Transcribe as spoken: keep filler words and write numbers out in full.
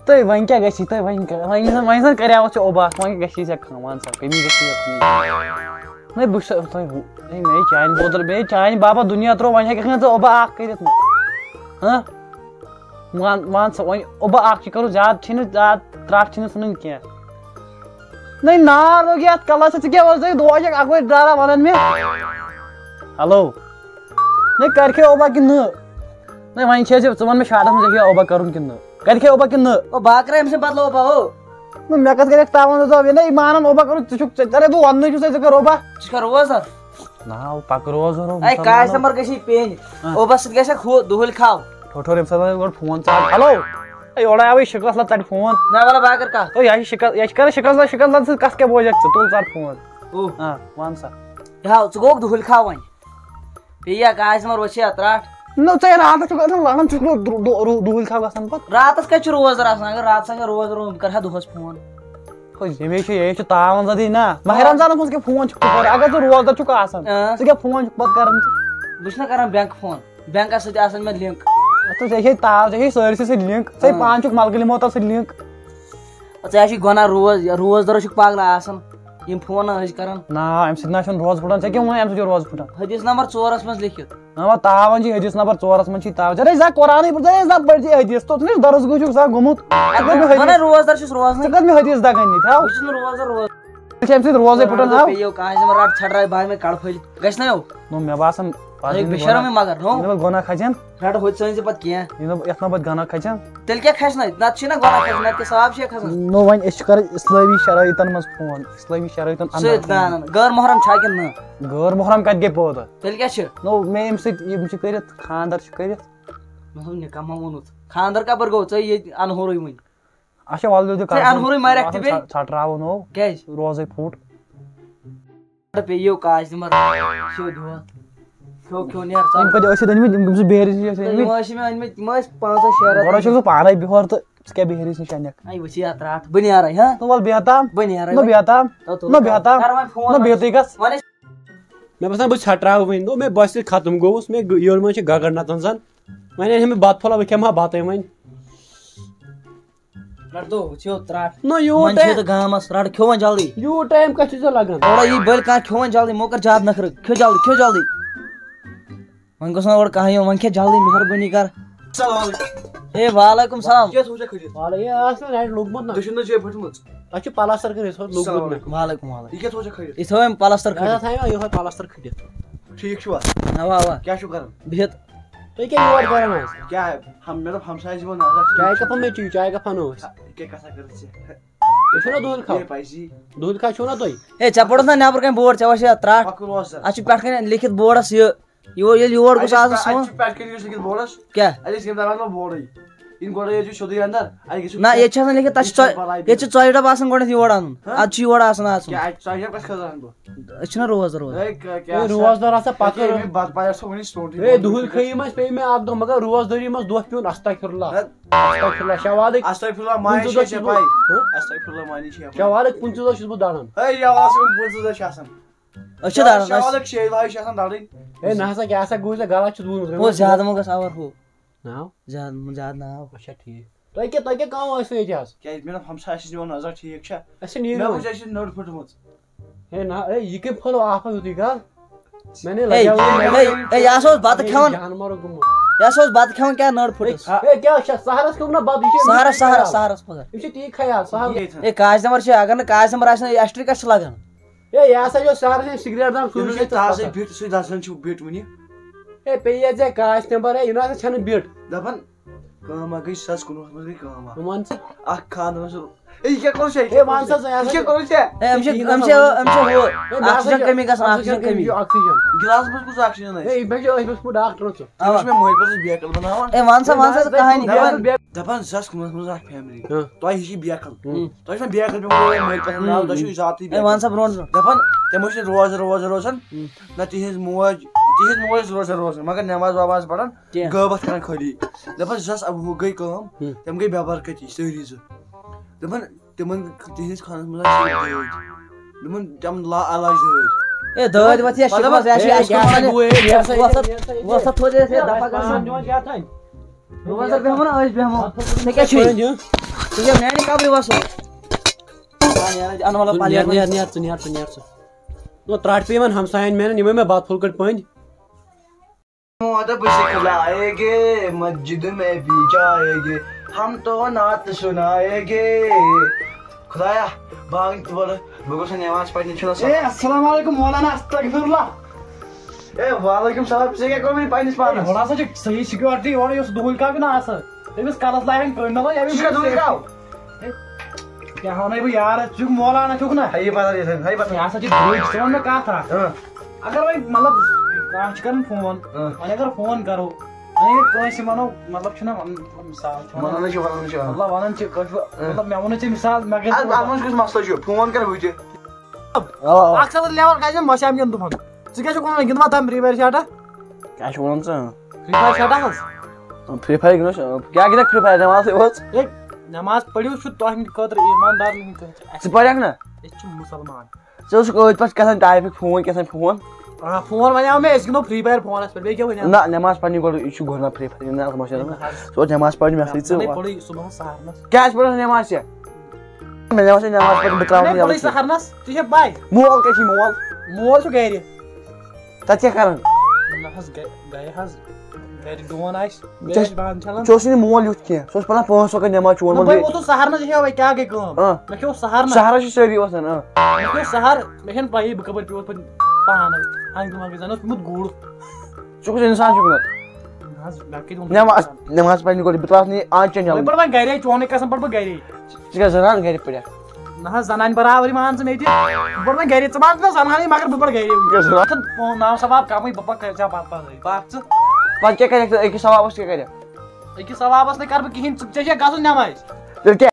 تہٕ وۄنۍ کیٛاہ گژھی؟ تہٕ وۄنۍ کیٛاہ؟ وۄنۍ زَن، وۄنۍ زَن کَریاوُتھ ژےٚ اوٚباہ، وۄنۍ کیٛاہ گژھی ژےٚ کٲم؟ وَن سا، کٔمی گژھی ژےٚ کُنی؟ نَے، بہٕ چھُس، تۄہہِ ہُہ، ہے، مےٚ چھِ چانہِ بٲتَل، مےٚ چھِ چانہِ بابا دُنیا ترٛوو، وۄنۍ ہیٚکَکھ نہٕ ژٕ اوٚباہ اَکھ کٔرِتھ مےٚ؟ ہہ؟ وَن، وَن سا، وۄنۍ اوٚباہ اَکھ چھِ کَرُن، زیادٕ چھِنہٕ، زیادٕ ترٛٹھ چھِنہٕ ژھٕنٕنۍ کینٛہہ۔ نَے، نار لوٚگ یَتھ کَلَس، ژٕ کیٛاہ وَنان؟ ژٕ ہے دۄہَے چھَکھ اَکوے ڈرٛارا وَنان مےٚ۔ ہیلو۔ نَے، کَرِکھے اوٚباہ کِنہٕ نہٕ؟ نَے، وۄنۍ چھِ أسۍ، ژٕ وَن مےٚ شاٹَس منٛز، ژےٚ چھُے اوٚباہ کَرُن کِنہٕ نہٕ؟ کَرِکھے اوٚباہ کِنہٕ نہٕ؟ او، بہٕ ہا کَرٕ أمۍ سٕنٛدِ بدلہٕ اوٚباہ، ہو۔ نہ، مےٚ کَتھ کَرٮ۪کھ تاوان، ژٕ دوٚپ، یے نہ، یہِ مانان اوٚبا کَرُن، ژٕ چھُکھ، ژےٚ، اَرے، بہٕ وَننٕے چھُسَے، ژٕ کَر اوٚبا۔ ژٕ چھُکھا روزدَر؟ نہ، ہو، پَکھ روزدَر، ہو، اَے، مُسلمان۔ کاش نمبر گژھی پیٚنۍ۔ آ۔ اوٚبَس سۭتۍ گژھٮ۪کھ ہُہ دُہُلۍ کھاو۔ ٹھوٚٹھوٚر ییٚمہِ ساتہٕ گۄڈٕ فون ژَٹ۔ ہیلو۔ اے، اورٕ آوٕے شِکَس لَل ژَٹہِ فون۔ نہ، وَلہٕ بہٕ ہا کَرٕ کَتھ۔ او، یہِ ہا چھِ شِکَس، یہِ چھِ کَران شِکَس لَل، شِکَس لَل سۭتۍ کَتھ کیٛاہ بوزٮ۪کھ ژٕ؟ تُل ژَٹ فون۔ او۔ آ، وَن سا۔ یہِ ہاو، ژٕ گوٚوُکھ دُہُلۍ کھاو وۄنۍ۔ بیٚیہِ یا کاش نمبر وٕچھِ یا ترٛٹھ۔ نہ، ژٕ ہے راتَس چھُکھ آسان لَڑان، ژٕ چھُکھ دُ-، دُ-، دُ-، دُہُلۍ کھاو گژھان پَتہٕ۔ راتَس کَتہِ چھُ روزدَر آسان؟ اگر راتَس آسہِ ہا روزدَر، بہٕ کَرٕ ہا دۄہَس فون۔ ہو، ییٚمے چھُ، یے چھُ تاوَن زدٕے نا۔ ماہِ رمضانَس منٛز کیٛاہ فون چھُکھ ژٕ کران؟ اگر ژٕ روزدر چھُکھ آسان، آ۔ ژٕ کیٛاہ فون چھُکھ پتہٕ کران ژٕ؟ بہٕ چھُس نہ کران بینک فون، بینکس سۭتۍ آسان مےٚ لِنک۔ تہٕ ژےٚ چھے تاو، ژےٚ چھے سٲرسٕے سۭتۍ لِنک۔ ژےٚ آ۔ پانہٕ چھُکھ ملکہٕ لِموتس سۭتۍ لِنک۔ ژےٚ چھُے گۄناہ روز، روزدر چھُکھ پاگلہ آسان۔ یِم فون نہ ٲسۍ کران۔ نا، اَمہِ سۭتۍ نہ چھُنہٕ روزٕ پھُٹان۔ ژےٚ کیٛاہ ووٚنُے اَمہِ سۭتۍ چھُ روزٕ پھُٹان؟ حدیث نمبر ژورس منٛز لیکھِتھ۔ اَوا تاوَن چھِ حدیث نمبر ژورَس منٛز چھِ تاوَن۔ ژےٚ نَے زانٛہہ قرآنٕے پوٚر، ژےٚ نَے زانٛہہ پٔرۍ زِ حدیث، توٚت نَے درس گوٚو چھُکھ زانٛہہ گوٚمُت۔ ژٕ کَتھ مےٚ وَنَے حدیث، روزدار چھُس روزنٕے۔ ژٕ کَتھ مےٚ حدیث دَگَن نِتھ، ہاو؟ بہٕ چھُس نہٕ روزدار روزان۔ ژےٚ چھِ اَمہِ سۭتۍ روزَے پھُٹان، ہاو؟ بیٚیہِ یو کانٛہہ زِ مَرٕ رَٹ ژھَٹراے بہٕ مےٚ کَڑٕ پھٔلۍ۔ گژھِ نہ یو؟ نو، مےٚ باسان، پَتہٕ ہے، ییٚلہِ بے شرم گۄناہ، مگر نو۔ ییٚلہِ گۄناہ کھَسن۔ رَٹہٕ ہوٚتہِ ژٲنۍ زِ پَتہٕ کینٛہہ۔ ییٚلہِ نہٕ یَتھ نہ پَتہٕ گۄناہ کھَسن۔ تیٚلہِ کیٛاہ کھَسہِ نَتہٕ؟ نَتہٕ چھِنہ گۄناہ کھَسان، نَتہٕ کیٛاہ ثواب چھِ کھَسان؟ نو، وۄنۍ أسۍ چھِ کَران اِسلٲمی شرٲیطَن منٛز فون، اِسلٲمی شرٲیطَن اَندَر۔ سۭتۍ نان، غٲر محرم چھا کِنہٕ نہٕ؟ غٲر محرم کَتہِ گٔے پٲدٕ؟ تیٚلہِ کیٛاہ چھِ؟ نو، مےٚ ییٚمہِ سۭتۍ یِم چھِ کٔرِتھ، خانٛدر چھُ کٔرِتھ۔ مطلب، نِکاح ما ووٚنُتھ؟ خانٛدر کَپٲرۍ گوٚو؟ ژےٚ ییٚتہِ اَنہورٕے وٕنہِ۔ اچھا، وَلہٕ دیُت ژےٚ اَنہورٕے مَرٮ۪کھ تہِ بیٚیہِ؟ ژھَ-، ژھَٹراوُن ہو۔ کیٛازِ؟ روزَے پھُٹ۔ پے یو کاش دِ مَر۔ کھیو دۄد۔ کھیو، کھیو، نیر ژَل۔ أمۍ کَتہِ ٲسۍ أنۍمٕتۍ؟ یِم کٔمۍ سٕنٛدۍ بیرِ چھِ أسۍ تہٕ یِم أنۍمٕتۍ؟ ٲسۍ مےٚ أنۍمٕتۍ، یِم ٲسۍ پانٛژَے شےٚ رٮ۪تھ۔ گۄڈٕ ٲسِکھ ژٕ پانَے بِہوٚر تہٕ ژٕ کیٛاہ بیرِ نِش اَنَکھ؟ اَے، وٕچھ یہِ اَتھ رَٹھ، بہٕ نیرَے، ہا؟ تہٕ وَلہٕ بیٚہہ تام۔ بہٕ نیرَے نہ وۄنۍ۔ بیٚہہ تام۔ تَو تُل نہ بیٚہہ تام۔ کَر وۄنۍ فون نہ وۄنۍ۔ بیٚہتٕے گژھ۔ وۄنۍ ٲسۍ مےٚ باسان، بہٕ ژھٹراوٕ وۄنۍ۔ نو، مےٚ باسہِ، ختم گوٚوُس۔ مےٚ گٔ-، یورٕ منٛز چھِ گَگر نَژان زَن۔ وۄنۍ اَنہِ ہے مےٚ بَتہٕ پھوٚلہ، بہٕ کھٮ۪مہٕ ہا بَتَے وۄنۍ۔ رَٹ تو، وٕچھِو، ترٛٹھ۔ نہ، یوٗت وۄنۍ چھِ ٹایم۔ تہٕ گامَس، رَٹ، کھیوٚو وۄنۍ جلدی۔ یوٗت ٹایم کَتھ چھُ ژےٚ لَگان؟ تھوڑا یی بٔلۍ کانٛہہ، کھیوٚو وۄنۍ جلدی، مو کَر زیادٕ نَکھرٕ، کھیوٚو جلدی، کھیوٚو جلدی۔ وۄنۍ گوٚژھ نہ اورٕ کانٛہہ یُن، وۄنۍ کھےٚ جلدی، مہربٲنی کر۔ السلام علیکم۔ اے، وعلیکم السلام۔ یہِ کیٛاہ تھوٚو ژےٚ کھٔٹِتھ؟ وعلے-، یہِ ٲس نہٕ لایٹ لوٚگمُت نہ۔ دٔچھِنۍ نہٕ جیب پھٔٹمٕژ۔ اَتھ چھِ پلستر کٔرِتھ، یہِ اوس لوٚگمُت السلام نہ۔ علیکم۔ وعلیکم، وعلیکم۔ یہِ کیٛاہ تھوٚو ژےٚ کھٔٹِتھ؟ یہِ تھٲو أمۍ پلستر یہِ کٔرِتھ۔ تھایہِ یہِ یِہوٚے پلستر کھٔٹِتھ۔ ٹھیٖک چھُوا؟ اَوا، اَوا۔ کیٛاہ چھُو کران؟ بِہِتھ۔ تُہۍ کیٛاہ یور کران حظ؟ کیٛاہ، ہم-، مےٚ دوٚپ ہمسایہِ چھِ وَنان، اَگر چاے کَپا مےٚ چیٚیِو، چاے کَپا نہٕ أسۍ؟ یہِ کیٛاہ کَتھا کٔرٕتھ ژےٚ؟ تُہۍ چھِو نا دُہِل کھاو؟ یے پَزی۔ دُہِل کھاو چھِو نا تُہۍ؟ ہے، ژےٚ پوٚرُتھ نا نٮ۪برٕ کَنۍ بورڈ، ژےٚ وَسہِ یَتھ ترٛٹھ۔ پَکُن اوس سا۔ اَتھ چھُ پٮ۪ٹھ کَنۍ لیکھِتھ بورڈَس یہِ، یور، ییٚلہِ یور گوٚژھ اَتہِ آسُن چھُ، اَتہِ سون۔ چھُ پٮ۪ٹھ کَنۍ یُس لیکھِتھ بورڈَس۔ کیٛاہ؟ اَتہِ ٲسۍ یِم دَپان، نہ بورڈٕے۔ یِنہٕ گۄڈَے ییٚتہِ چھُ سیوٚدُے اَندَر، اَتہِ گٔژھِو نہ، ییٚتہِ چھِ آسان لیکھِتھ، تَتھ چھُ ییٚتہِ چھُ ژۄ-، بَلاے ییٚتہِ چھُ ژۄیہِ ڈَبہٕ آسان گۄڈٕنٮ۪تھ یور اَنُن۔ ہہ؟ اَدٕ چھُ یور آسان اَژُن۔ کیٛاہ، اَتہِ ژۄیہِ ڈَبہٕ کَتہِ کھٔژ آسان گۄڈٕ؟ أسۍ چھِنہ روز روز۔ ہے، کیٛاہ، کیٛاہ ہے، سا؟ روزدار آسان پَتہٕ ہے، روز۔ مےٚ بَتہٕ پَتہٕ آسو وٕنہِ سونٛٹھٕے ہے، گوٚمُت۔ دُہٕل کھٔیِم اَسہِ، پیٚیہِ مےٚ اَکھ دۄہ، مگر روزدٲری منٛز دۄہ پیوٚن، استغفر اللہ۔ ہے۔ استغفر اللہ، شاہ وادٕکۍ۔ استغفر اللہ معنی پٕنٛژٕہ دۄہ چھےٚ چھُس بہٕ، پَے؟ ہہ؟ استغفر اللہ معنی چھےٚ پَے؟ شاہ وادٕکۍ پٕنٛژٕہ دۄہ چھُس بہٕ دَران۔ ہے، یہِ آواز چھِ پٕنٛژٕہ دۄہ چھِ آسان۔ أسۍ چھِ دَران، شاہ أسۍ۔ وادٕکۍ شیٚیہِ دۄہہِ چھِ آسان دَرٕنۍ۔ ہے، نہ سا، کیٛاہ سا گوٚو ژےٚ غلط چھُس بوٗزمُت۔ گوٚو زیادٕ مہ گژھ اَوَر ہُہ۔ ناو؟ زیادٕ، زیادٕ ناو۔ اچھا، ٹھیٖک۔ تۄہہِ کیٛاہ، تۄہہِ کیٛاہ کٲم ٲسوٕ ییٚتہِ حظ؟ کیٛازِ مےٚ دوٚپ ہمسایَس نِش دِمو نظر، ٹھیٖک چھا؟ اَسہِ چھِ نیٖرِو مےٚ وۄنۍ۔ وٕچھ، اَسہِ چھِ نٔر پھٕٹمٕژ۔ ہے نہ، ہے، یہِ کٔمۍ پھٔلو آفا یُتُے کال؟ مےٚ نے ہے، لجاوٕے ہے، نہٕ۔ ہے، یہِ ہسا اوس بتہٕ ہے، کھٮ۪وان۔ جانور گوٚمُت۔ یہِ ہسا اوس بتہٕ کھٮ۪وان، کیٛاہ نٔر پھٕٹٕس؟ ہے، کیٛاہ چھا؟ سحرس کھیوٚو نہ بتہٕ؟ یہِ چھُ سحرس، سحرس، سحرس مگر۔ أمِس چھِ تی خیال، سحر۔ یہِ ہے، کاش نمبر چھِ، اگر نہٕ کاش نمبر آسہِ نہٕ، یہِ اَسہِ ٹرٛکَس چھِ لگان۔ ہے، یہِ ہسا چھُ سحرس، أمۍ سِگریٹ دام سورُے ییٚمِس چھُ تھاو سا تَتھ۔ بِٹ، سُے دَزان چھُ بِٹ وٕنہِ۔ ہے، پیٚیہِ یَتھ ژےٚ کاش نمبر، ہے، یہِ نہ سا چھَنہٕ بِٹ۔ دَپان، کٲم اَکھ گٔے، زٕ ساس کُنوُہَس منٛز گٔے کٲم اَکھ۔ ژٕ وَن ژٕ۔ اَکھ خانٛدرَس، ہے، یہِ کیٛاہ کوٚر ژےٚ؟ ہے، وَن سا ژٕ، یہِ کیٛاہ کوٚر ژےٚ؟ ہے، أمۍ چھِ، أمۍ چھِ، أمۍ چھِ ہُہ، ہے، مےٚ ہسا oxygen چھِ، کمی گژھان، oxygen oxygen کمی۔ کمی۔ Oxygen۔ گِلاسَس منٛز کُس oxygen آسہِ؟ ہے، یہِ بَچہِ أسۍ بہٕ ڈاکٹرَس۔ اَوا۔ أمِس چھُ مےٚ مٲلۍ پَزَس بیکل بَناوان۔ ہے، وَن سا، وَن سا ژٕ کہانی، دَپان، دَپان۔ دَپان، زٕ ساس کُنوُہَس منٛز اَکھ family۔ ہاں۔ تۄہہِ ہِش یہِ بیکل۔ ہُم۔ تۄہہِ چھُنہ بیکل پیوٚمُت مٲلۍ پَزَس ناو، تۄہہِ چھُو ذاتٕے ہے، بیکل۔ وَن سا برونٛٹھ برونٛٹھ۔ دَپان، تِم ٲسۍ نہٕ روزٕ، روزٕ روزان۔ ہُم۔ نہ تِہنٛز موج، تِہنٛز موج ٲس روزان روزان، مگر نٮ۪ماز وٮ۪ماز پران، کینٛہہ۔ غٲبت کران خٲلی۔ دپان، زٕ ساس وُہ گٔے کٲم، ہُم۔ تِم گٔے بے برکتی سٲری زٕ۔ دپان، تِمن، تِہنٛدِس خانس منٛز آسہِ دٲدۍ۔ دپان، تِم لا علاج دٲدۍ۔ اے، دٲدۍ وتھ یا پتہٕ شِکوس، دپان، یا چھِ اے، اَسہِ کیٛاہ کَران چھِ یہِ؟ بُے، یہِ ہسا یہِ، وۄتھ، یہِ ہسا یہِ۔ وۄتھ، تھوٚد یہِ، ہے، دفعہ گژھان۔ پانہٕ دِوان کیٛاہ تام؟ روزدر بیٚہمو نا، أسۍ بیٚہمو۔ ژےٚ کیٛاہ چھُے؟ پانہٕ دِوان۔ تُہۍ کیٛاہ میٛانہِ قبرِ وَسو؟ آ، نیران چھِ اَنہٕ وَلہٕ ژٕ پَلیر نیر، وۄنۍ۔ نیر، نیر ژٕ، نیر ژٕ، نیر ژٕ۔ نو، ترٛٹھ پیٚیہِ یِمَن ہمسایَن میٛانٮ۪ن، یِمَے مےٚ بَتہٕ پھوٚل کٔڑۍ پٔنٛدۍ۔ محمد بشک لائے گے، مسجد میں بھی جائے گے، ہم تو نعت سنائے گے۔ خدایا، بانگ تور، بہٕ گوٚژھ نہٕ نٮ۪ماز پرنہِ چھُنہ آسان۔ اے، السلام علیکم مولانا، استغفر اللہ۔ اے، وعلیکم السلام، ژےٚ کیٛاہ کوٚر وۄنۍ پننِس پانس؟ یورٕ ہسا چھِ صحیح security، یورٕ یُس دُہُل کاو چھُنہ آسان، تٔمِس کلس لاگن criminal، ییٚمِس ژٕ چھُکھا دُہُل کاو؟ ہے، کیٛاہ وَنَے بہٕ یارٕ، ژٕ چھُکھ مولانا چھُکھ نہ؟ ہے، یہِ پَتہ، یہِ پَتہ۔ یہِ ہسا چھِ درٛوٚج، ژٕ وَن مےٚ کَتھ اَکھ۔ اۭں۔ اگر وۄنۍ مطلب کانٛہہ چھُ کَران فون، اۭں۔ وۄنۍ اگر فون کَرو، وۄنۍ اگر کٲنٛسہِ وَنو، مطلب چھُنہ وَنُن، مطلب مثال چھُ وَنان۔ وَنان چھِ، وَنان چھِ، آ۔ مطلب وَنان چھِ کٲنٛسہِ، اۭں۔ مطلب مےٚ ووٚنُے ژےٚ مثال، مےٚ گژھِ اَتھ، اَتھ منٛز کُس مسلہٕ چھُ؟ فون کَر بہٕ تہِ۔ آ، آ۔ اَکھ سَتَتھ level گژھِ مےٚ مَشام کٮ۪ن دۄہَن۔ ژٕ کیٛاہ چھُکھ وَنان، گِنٛدوا تام Free Fire شاٹا؟ کیٛاہ چھُکھ وَنان ژٕ؟ Free Fire شاٹا حظ؟ Free Fire گِنٛدو، کیٛاہ گِنٛدَکھ Free Fire؟ نٮ۪مازٕے یوت۔ ہے، نٮ۪ماز پٔرِو چھُ تُہٕنٛدِ خٲطرٕ ایٖماندارَن ہٕنٛدِ خٲطرٕ۔ اَسہِ ژٕ پَرَکھ نہ؟ أسۍ چھِ مُسلمان۔ ژٕ اوسُکھ أتھۍ پٮ۪ٹھ کَتھَن type-ٕکۍ فون، کیٛاہ تام فون۔ آ، فون وَنیٛاو مےٚ، أسۍ گِنٛدو Free Fire فونَس پٮ۪ٹھ، بیٚیہِ کیٛاہ وَنیٛاو؟ نہ، نٮ۪ماز پَرنہِ گۄڈٕ، یہِ چھُ گۄڈٕ نہ Free Fire گِنٛدُن، اَتھ منٛز چھِ نہ حظ۔ ژٕ اوس نٮ۪ماز پَرنہِ، مےٚ سۭتۍ ژٕ مےٚ وَن۔ پوٚرُے صُبحَس سحرنَس۔ کیٛاہ آسہِ پَرُن نٮ۪ماز ژےٚ؟ مےٚ نٮ۪ماز چھِ نٮ۪ماز پَرنہِ، بہٕ ترٛاوَکھ مےٚ نہٕ پوٚرُے یَلہٕ کینٛہہ۔ سحرنَس، ژےٚ چھےٚ پَے؟ مول کَتہِ چھِ مول؟ مول چھُ گَرِ۔ تَتہِ کیٛاہ کَران؟ نہ حظ، گَ-، گَرِ حظ، گَرِ ڈون آسہِ، بیٚیہِ ژےٚ آسہِ بانہٕ چھَلان۔ ژےٚ اوسُے نہٕ مول یُتھ کینٛہہ، سُہ اوس پَران پانٛژھ وقت نٮ۪ماز، چون نہ، مول بہٕ بیٚیہِ۔ ووتُس سحرنَس، یہِ چھےٚ وَے کیٛاہ گٔے کٲم؟ آ۔ مےٚ کھیوٚو سحرنَس۔ سحرَس چھِ سٲری وَسان، آ۔ مےٚ کھیوٚو سحر، مےٚ چھَنہٕ پَیی بہٕ کَپٲرۍ پیوٚس پَتہٕ پانَے۔ ہنٛگتہٕ منٛگٕے زَن اوس پیوٚمُت گُر۔ ژٕ کُس اِنسان چھُکھ نہ؟ نہ حظ، مےٚ کَتہِ ووٚن نٮ۪ماز، نٮ۪ماز پَرنہِ گۄڈٕ، بہٕ ترٛاوَتھ نہٕ یہِ آنٛچہِ وۄنۍ چَنٛل۔ پَرٕ وۄنۍ گَرے، چونُے قسم پَرٕ بہٕ گَرے۔ ژٕ کیٛاہ زَنان گَرِ پَرکھ؟ نہ حظ، زَنانہِ برابرٕے مان ژٕ مےٚ تہِ۔ بہٕ پَرٕ وۄنۍ گَرے، ژٕ مان ژٕ مےٚ زَنانٕے، مگر بہٕ پَرٕ گَرے وٕنکیٚس۔ ژٕ ژٕ ناو ثواب کَمٕے، بہٕ پَرٕ کَرٕ ژےٚ پَتہٕ پَتہٕ۔ پَکھ ژٕ۔ پَتہٕ کیٛاہ کَرَکھ ژٕ؟ أکِس ثوابَس کیٛاہ کَرَکھ؟ أکِس ثوابَس نَے کَرٕ بہٕ کِہیٖنۍ، ژٕ، ژےٚ چھےٚ گژھُن نٮ۪مازِ۔ تیٚلہِ کیٛاہ؟